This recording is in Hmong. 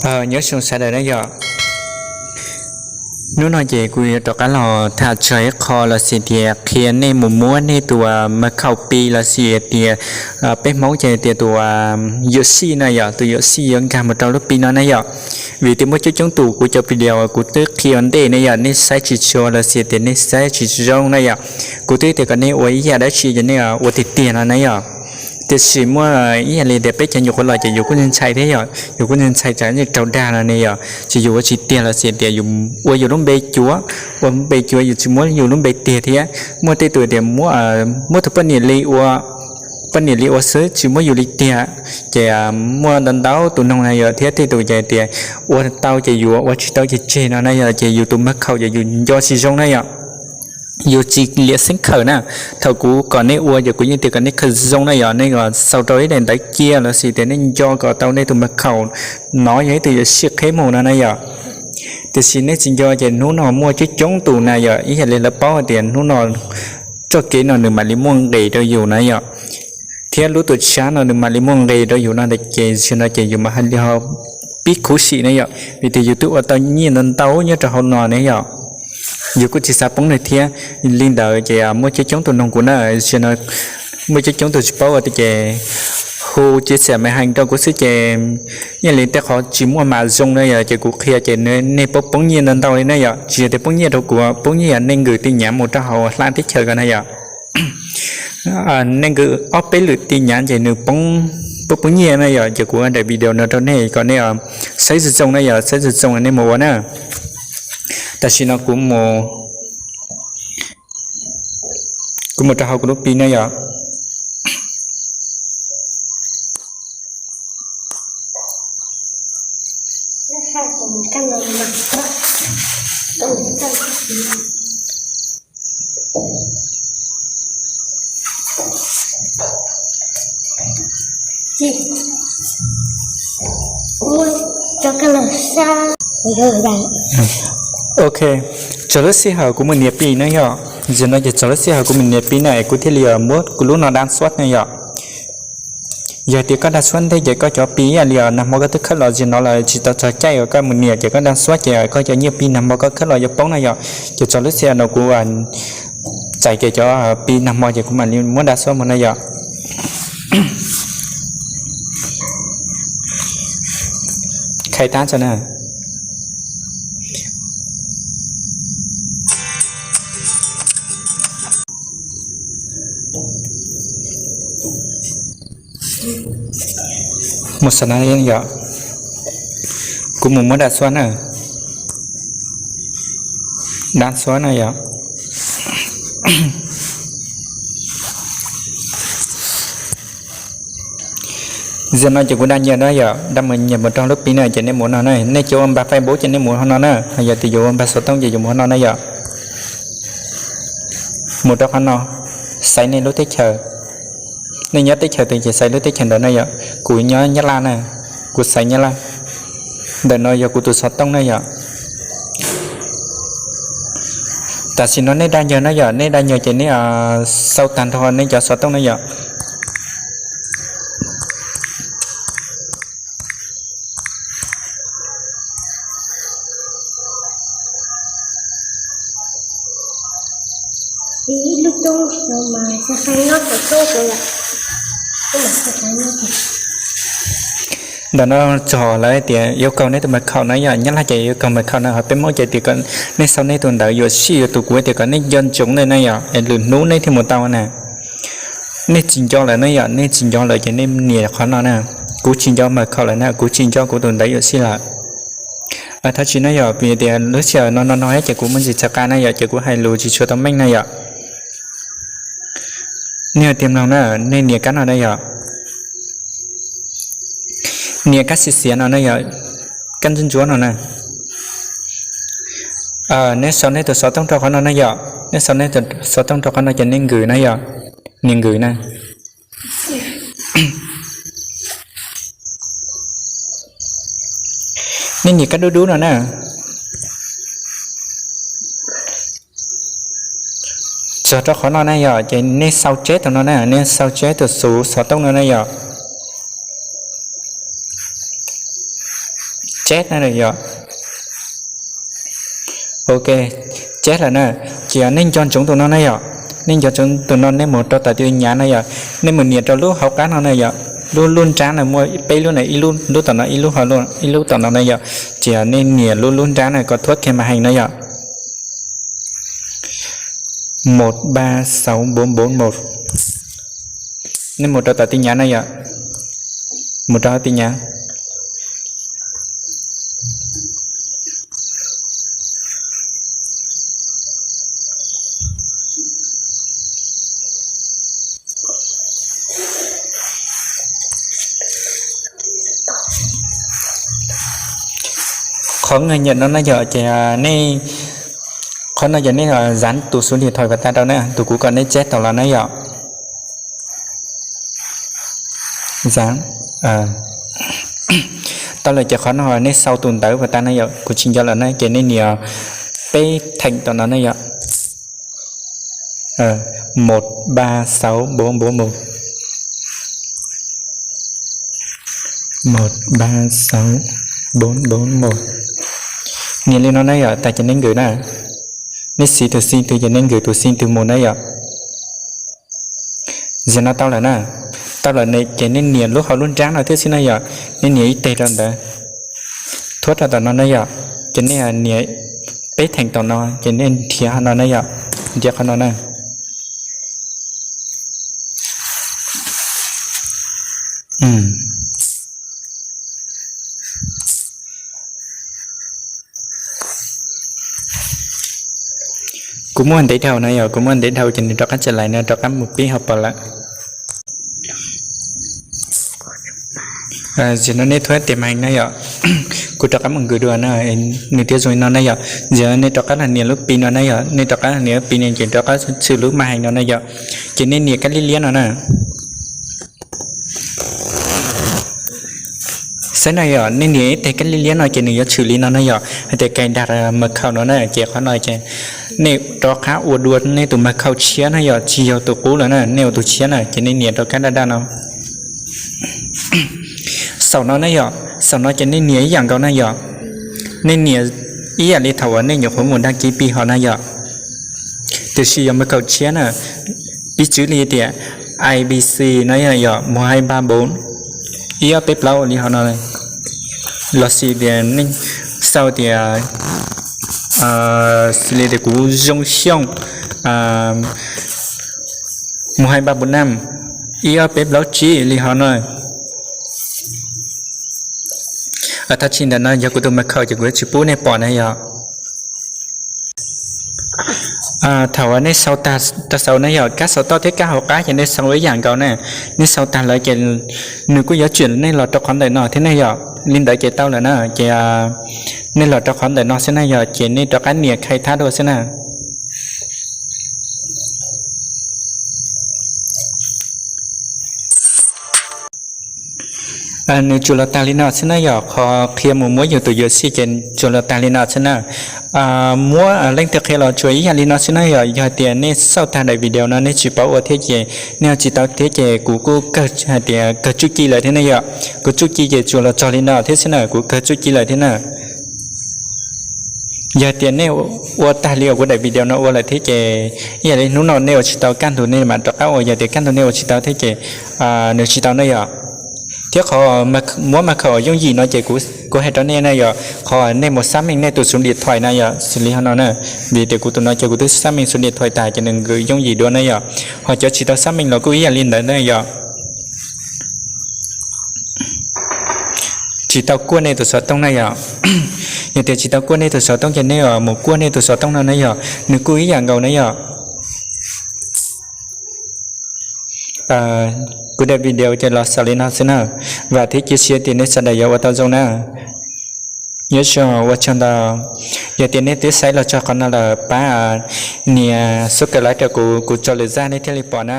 Nyob zoo sawv daws na yom. Hnub no ces kuv yuav rov qab los tham txog ib qho los sis tias qhia nej mus muab nej tus mật khẩu Pi los sis tias peb Hmoob ces tias tus yuam sij na yom, tus yuam sij yuav nkag mus rau lub Pi no na yom. Vim tias muaj coob coob tus kuv cov video kuv twb qhia ua ntej ne yom, nej saib tsis tshua los sis tias nej saib tsis zoo na yom. Kuv twb tias kom nej ua ib yam dab tsi ces nej ua tiag tiag no na yom. Tiam sis muaj ib yam li tias peb cov nyuam qhuav los ces yus kuj ntshai thiab yom, yus kuj ntshai tsam raug dag no ne yom, ces yus ua tsis tiag los sis tias yus ua yus lub npe cuav, ua lub npe cuav yus tsis muab yus lub npe tiag thiab. Muaj tej tus tias muab tus poj niam li ua, poj niam li ua xwb tsis muab yus li tiag. Ces muaj ntau ntau tus noog na yom, thiab tej tus ces tias ua tau ces yuav, ua tsis tau ces tseg no na yom, ces yus tus mật khẩu ces yus nco tsis zoo na yom. Yus tsis liam xeeb khawm na. Thaum kuv kom nej ua ces kuv yeej tias kom nej khawm zoo na yom, nej xaus rau ib daim ntawv cia los sis tias nej nco kom tau nej tus mật khẩu. No yog ib tug yuam sij qheb mus no na yom. Tiam sis nej tsis nco ces hnub no muaj coob coob tus na yom, ib yam li lawv paub hais tias hnub no txoj kev no nws mam li muaj nqis rau yus na yom. Thiab lub tuam tshab no nws mam li muaj nqis rau yus no ces zaum no ces yus mam li ho pib khuv xim na yom, vim tias yus twb ua tau nyiaj ntau ntau nyob rau hauv no ne yom. Yus kuj tsis xav poob li thiab. Li ntawd ces muaj coob coob tus noog kuv na, zaum no muaj coob coob tus tsis paub ua tiag ces hu chia sẻ màn hình rau kuv xwb ces ib yam li tej qhov tsis muaj mas zoo na yom, ces kuv qhia ces nej poob poob nyiaj ntau ntau li na yom, tsis yog tias poob nyiaj rau kuv, poob nyiaj yog nej nkwm tin nhắn mus rau hauv hla teb chaws ko na yom. Nej nkwm ob peb lwm tin nhắn ces nws poob, poob poob nyiaj na yom, ces kuv daim video no rau nej kom nej saib zoo zoo na yom, saib zoo zoo nej mus ua na. Tam sim no kuv mus, kuv mus rau hauv kuv lub Pi na yom. Ok, txog lub sij hawm kuv mus nias Pi na yom. Zaum no ces txog lub sij hawm kuv mus nias Pi na es kuv thiaj li muab kuv lub no đăng xuất na yom. Yog tias koj đăng xuất ntej ces koj cov Pi ib yam li nag hmo koj twb khawb los, zaum no lawm tsis tau txog caij uas koj mus nias ces koj đăng xuất ces koj cov nyiaj Pi nag hmo koj khawb los yuav poob na yom. Ces txog lub sij hawm no kuv txais kiag cov Pi nag hmo ces kuv mam li muab đăng xuất mus na yom. Khai tab tso na. Mus saum no yom, kuv mus muab đăng xuất na, đăng xuất na yom. Zaum no ces kuv đăng nhập na yom, đăng nhập mus rau lub Pi na ces nej mus no na, nej cov ua npag Facebook ces nej mus hauv no na, ho yog tias yuav ua npag xov tooj ces yuav mus hauv no na yom. Mus rau qhov no, xaiv nej lub teb chaws. Nej nyob teb chaws twg ces xaiv lub teb chaws ntawd na yom. Kuv nyob Nyab Laj na, kuv xaiv Nyab Laj. Ntawm no yog kuv tus xov tooj na yom. Tam sim no nej đăng nhập na yom, nej đăng nhập ces nej sau tag nrho nej cov xov tooj na yom. Ntawm no txog lawv tias yêu cầu neb tus mật khẩu na yom, Nyab Laj ces yêu cầu mật khẩu na, ho peb Hmoob ces tias kom nej sau nej tus ntawv yuam sij yuav tus kuv tias kom nej nco ntsoov na yom, es lwm hnub nej thiaj mus tau na. Nej tsis nco lawm na yom, nej tsis nco lawm ces nej nias qhov no na. Kuv tsis nco mật khẩu lawm na, kuv tsis nco kuv tus ntawv yuam sij lawm. Thov txim na yom, vim tias lub sij hawm no no no ces kuv muaj ntsis txhaws qa na yom, ces kuv hais lus tsis tshua tau meej na yom. Nej ua tiag mloog na, nej nias kab no na yom. Nias kab xiav xiav no na yom, kab ntsuab ntsuab no na. Neb sau neb tus xov tooj rau qhov no na yom, neb sau neb tus xov tooj rau qhov no ces nej nkws na yom, nias nkws na. Nej nias kab dub dub no na. Txog rau qhov no na yom, ces nej sau tseb tus no na, nej sau tseb tus xov tooj no na yom. Cheb na yom. Ok, cheb lawm na. Ces yog nej nco ntsoov tus no na yom, nej nco ntsoov tus no nej mus rau tom tus nyav na yom, nej mus nias rau lub hauv qab no na yom, lub lub nrab na muaj peb lub na, ib lub lub tom no, ib lub hauv, ib lub tom no na yom. Ces yog nej nias lub lub nrab na kom thuab kiag mas heev na yom. Một ba sáu bốn bốn một. Nej mus rau tom tus nyav na yom, mus rau hauv tus nyav. Qhov nyiam no na yom, ces nej, qhov no ces nej zam tus số điện thoại vào ta rau na, tus kuv kom nej cheb tau los na yom. Zam tau lawm ces qhov no nej sau tus ntawv vào ta na yom, kuv tsis nco lawm na, ces nej nias peb theem tom no na yom. Một ba sáu bốn bốn một. Một ba sáu bốn bốn một. Nias li no na yom, tas ces nej nkws na. Nej xib tus xib twg ces nej nkws tus xib twg mus na yom. Zaum no tau lawm na, tau lawm ne ces nej nias lub hauv lub nrab no thiab xwb na yom, nej nias ib teg rau ntawd, thuab rau tom no na yom, ces nej nias peb theem tom no ces nej nrhiav qhov no na yom, nrhiav qhov no na. Kuv muaj ntev dhau na yom, kuv muaj ntev dhau ces nws rov qab tsis lais no, rov qab mus pib hauv paus lawm. Zaum no nej thuab tes mas heev na yom, kuv rov qab mus nkws dua na, nws thiaj zoo li no na yom. Zaum no nej rov qab los nias lub pi no na yom, nej rov qab los nias lub pi no ces rov qab tshwm lub mas heev no na yom, ces nej nias kab liab liab no na. Saib no yom, nej nias ib teg kab liab liab no ces nws yuav tshwm li no na yom, hais tias cài đặt mật khẩu no na, ces qhov no ces nej rov qab ua dua nej tus mật khẩu tshiab na yom, tsis yog tus qub lawm na, nej ua tus tshiab na, ces nej nias rau kab daj daj no. Saum no na yom, saum no ces nej nias ib yam nkaus na yom, nej nias ib yam li thaum uas nej nyuam qhuav mus đăng ký pi hos na yom, tiam sis yog mật khẩu tshiab na, piv txwv li tias A B C no yom, một hai ba bốn, ib ob peb plaub li hov no, los sis tias nej sau tias, xws li tias kuv Zoo Xyooj một hai ba bốn năm, ib ob peb plaub tsib li hov no. Thaj tsij ntawm no yog kuv tus mật khẩu ces kuv yuav tsis pub nej pom na yom. Thaum uas nej sau tag rau saud na yom, kab saum toj thiab kab hauv qab ces nej sau ib yam nkaus na. Nej sau tag lawm ces nws kuj yuav tsim nej los rau qhov ntawm no thiab na yom. Li ntawd ces tau lawm na, ces nej los rau qhov ntawm no xwb na yom, ces nej rov qab nias khai thab dua xwb na. Nws tsuas los tag li no xwb na yom, qhov qhia mus muab yus tus yuam sij ces tsuas los tag li no xwb na. Muab leej twg qhia los tsuas ib yam li no xwb na yom. Yog hais tias nej xauj tag daim video no nej tsis paub ua thiab ces nej ua tsis tau thiab ces kuv kuj kawg hais tias kawg tsuj ci lawm thiab na yom. Kuv tsuj ci ces tsuas los txog li no thiab xwb na, kuv kawg tsuj ci lawm thiab na. Yog tias nej ua tag li uas kuv daim video no ua lawm thiab ces ib yam li hnub no nej ua tsis tau, kaj ntug nej mam rov qab ua. Yog tias kaj ntug nej ua tsis tau thiab ces nws tsis tau na yom. Thiab qhov muab mật khẩu yooj yim no ces kuv hais rau nej na yom, qhov nej mus xác minh nej tus số điện thoại na yom, xws li hov no na. Vim tias kuv tus no ces kuv twb xác minh số điện thoại tas ces nws nkws yooj yim dua na yom. Ho cov tsis tau xác minh los kuj ib yam li ntawd na yom. Tsis tau kuaj nej tus xov tooj na yom. Yog tias tsis tau kuaj nej tus xov tooj ces nej mus kuaj nej tus xov tooj no na yom, nws kuj ib yam nkaus na yom. Kuv daim video ces los xaus li no xwb na. Vam thiab cia siab tias nej sawv daws yuav ua tau zoo na. Nyob zoo ua tsaug ntau. Yog tias nej twb saib los txog qhov no lawm pab nias subscribe rau kuv, kuv tso lwm zaj nej thiaj li pom na.